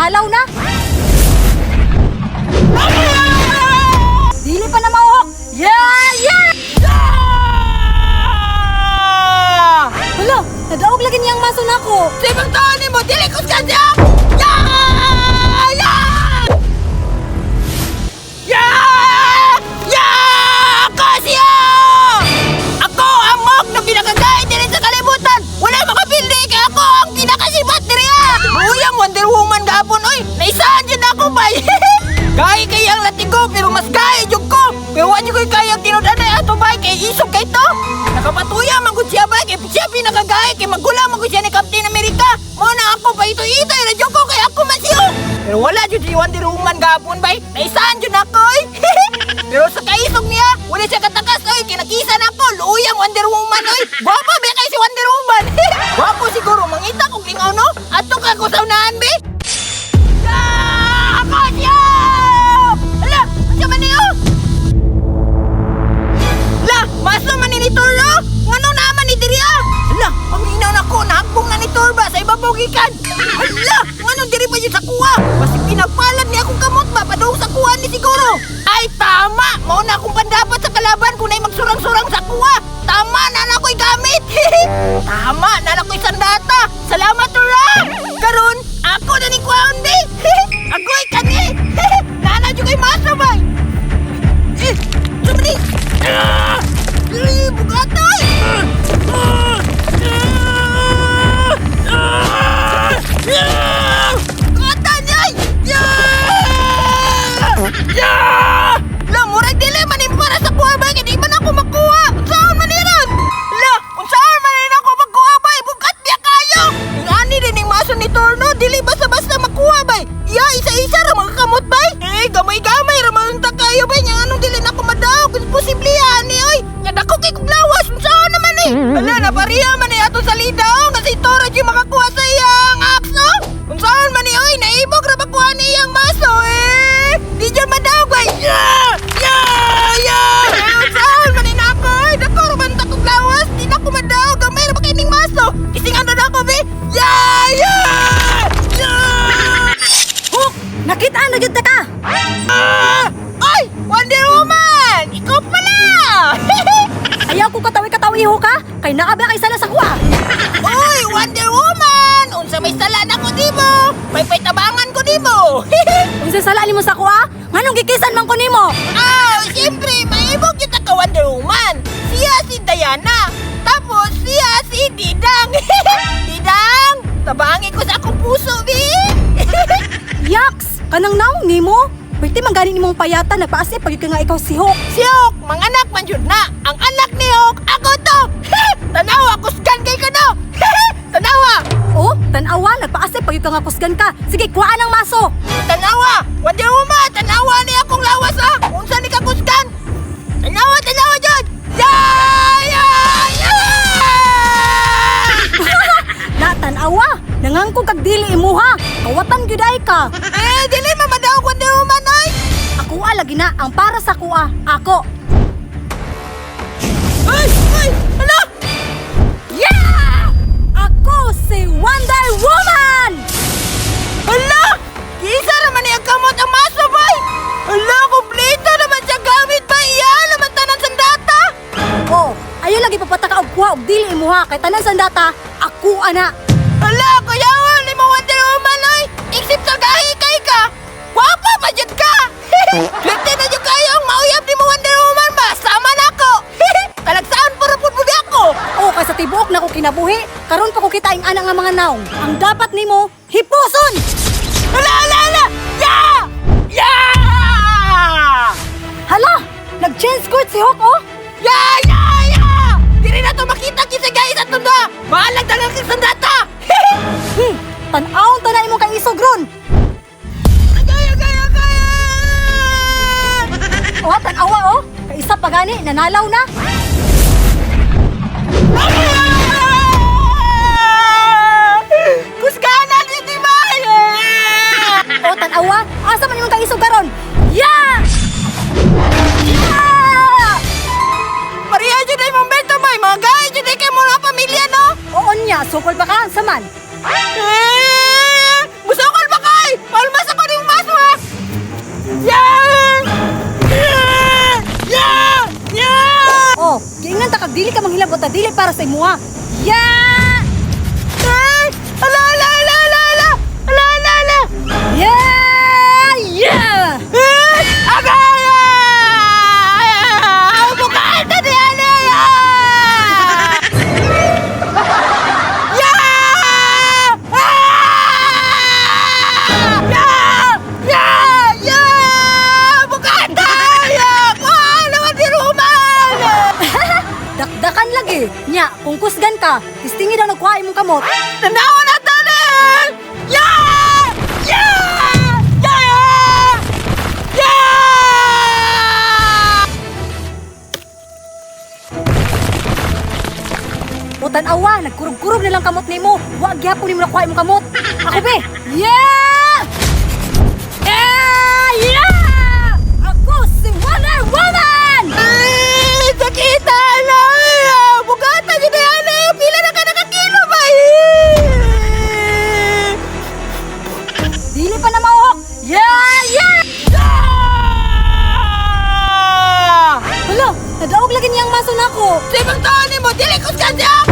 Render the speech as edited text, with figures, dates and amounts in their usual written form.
Nanalaw na. Dili pa na mauhok. Yeah! Yeah! Hala, nadaog lagi niyang maso nako. Sibang taon nimo, dili ko siya! Yeah! Yeah! Yeah! Yeah! Kasya! Ako ang mok na pinakagay diri sa kalibutan! Wala makapili kay ako ang pinakasibat diri ah! Buyang Wonder Woman gapon oy! Naisahan jud ako bay! Gay kay ang latigo pero mas gay jud ko! Pero wa jud ko'y kayang tinud-anay ato bay kay isog kay to! Nakapatuya man gud siya bay kay siya pinakagay kay magula man gud siya ni Captain America! Mao na ako pa ito-itoy ra jud ko kay ako man siya! Pero wala jud si Wonder Woman gapon bay! Naisahan jud ako oy! Pero sa kaisog niya, wala siya katakas oy, kinakisa na ako, luuyang Wonder Woman oy. Gwapo ba kay si Wonder Woman? Gwapo siguro mangita kog lingaw no. Adto ka ko sa unahan be. Ah, ako siya! Ala, unsa man niyo? La, maso man ni Toro. Ngano naman ni diri ah? Ala, paminaw na ko, nahakbong na ni Torba sa ibabaw gikan. Ala, ngano diri pa yun sa kuha? Basig pinagpalad ni akong kamot ba padung sa kuha ni siguro. Ay tama, mao na akong pandapat sa kalaban kung na'y magsurang-surang sa kuha. Tama na na ako'y gamit. Tama na na ako'y sandata. Salamat Tora. Karon, ako na ni kuhaon di. Agoy kani. Nana jud kay maso bay. Eh, sumani. Ah! Eh, bugatoy! Ah! Ah! Ah! Ah! Bugatan niya! Yeah! Yeah! La, murag dili man yung para sa kuha ba? Kaya di man ako makuha! Unsaon man iron? La, unsaon man rin ako magkuha ba? Bugat biya kayo! Ingani din yung maso ni Torno, dili basta-basta makuha ba? Iya, isa-isa ra mga kamot ba? Eh, gamay-gamay ra man ta kayo ba? Nya anong dili na ako madaog? Imposible ani oy. Nya dako kay kog lawas, unsaon naman eh? Ala, napariya man eh ato sa lida oh, nga si Toro di makakuha sa iyang axe oh. Unsaon man eh oy, naibog ra makuha ni iyang maso eh. Di jud madaog ba? Yeah! Yeah! Yeah! Eh, unsaon man eh nako oy, dako ra man ta kog lawas, di na ko madaog, gamay ra ba kay ning maso. Kisingan na ako be. Yeah! Yeah! Yeah! Hok, nakita na gyud ta ka. Ah! Ay! Wonder Woman! Ikaw pala! Ayaw ko katawi-katawi ho ka, kay naa ba kay sala sa kuha. Uy! Wonder Woman! Unsa may sala na ko nimo? Paypay tabangan ko nimo! Unsa sala nimo sa kuha? Nganong gikisan man ko nimo? Ah, siyempre, maibog kita ka Wonder Woman. Siya si Diana. Tapos siya si Didang. Didang, tabangi ko sa akong puso, bi. Yaks, kanang naong nimo. Pwede man gani nimong payatan nagpaasip pag ka nga ikaw si Hok. Si Hawk, mga anak man jud na. Ang anak ni Hawk, ako to. Tanawa, kusgan kay ka no. Tanawa, Oh, tanawa nagpaasip pag ka nga kusgan ka. Sige, kuhaan ang maso. tanawa. Wonder Woman, tanawa ni akong lawas ah. Unsa ni ka kusgan? Tanawa, tanawa jud. Yeah, yeah, yeah! Na tanawa, nangangkong kag dili imuha. Kawatan gyud ay ka. Eh, dili mamadaw Wonder Woman ay. Ako lagi na ang para sa kuha. Ako. Ay, ay, ala! Yeah! Ako si Wonder Woman! Hala! Kisa naman niya kamot ang maso, bay! Hala, kumpleto naman siya gamit, bay! Iya, naman tanan sandata! Oh, ayaw lagi papataka og kuha og dili imuha kay tanan sandata ako ana. Hala, kuyawan ni mo Wonder Woman, oy! Except sa gahi kay ka! Gwapa pa jud ka! Swerte na jud kayo ang mauyab ni mo Wonder Woman ba? Sama na ako! Talagsaon puro pud pud ako! Oh, kay sa tibuok na ko kinabuhi, karon pa ko kita ang ana nga mga naong. Ang dapat nimo hipuson. Hala, hala, hala! Yeah! Yeah! Hala, nag-change court si Hawk oh. Yeah! Yeah! Yeah! Diri na to makita kinsa guys at tunda! Bahalag dalang kang sandata! Tan-awon ta na imong kay isog ron. Agay, agay, agay! Oh, tan-awa oh. Kay isa pa gani nanalaw na. Kusganan ni di ba? Oh, tan-awa, asa man imong kay isog karon? Yeah! Yeah! Pareha jud ay momento may mga gay jud ay kay mga pamilya no. Oo niya, sukol pa ka, saman. Eh, musukol ba kay? para sa imuha. Yeah! Ay! Ala, ala, ala, ala, ala! Ala, ala, ala! Yeah! Yeah! Ay! Agay! Bukaan na ni Ale! Yeah! Ah! Yeah! Yeah! Yeah! Bukaan tayo! Kuha naman si Roman! Dakdakan lagi. Nya, kung kusgan ka, tistingi daw nagkuha imong kamot. Tanawa na tanin! Yeah! Yeah! Yeah! Yeah! O tan-awa, nagkurog-kurog na lang kamot nimo. Wa gyapon nimo nakuha imong kamot. Ako be. Yeah! Yeah! Yeah! Ako si Wonder Woman! Ay, sakita na! Bugata gid na! Pila na ka nakakilo ba? Dili pa na mauhok. Yeah! Yeah! Ah! Hala, nadaog lagi niyang maso nako. Sibang taon nimo, dili ko siya!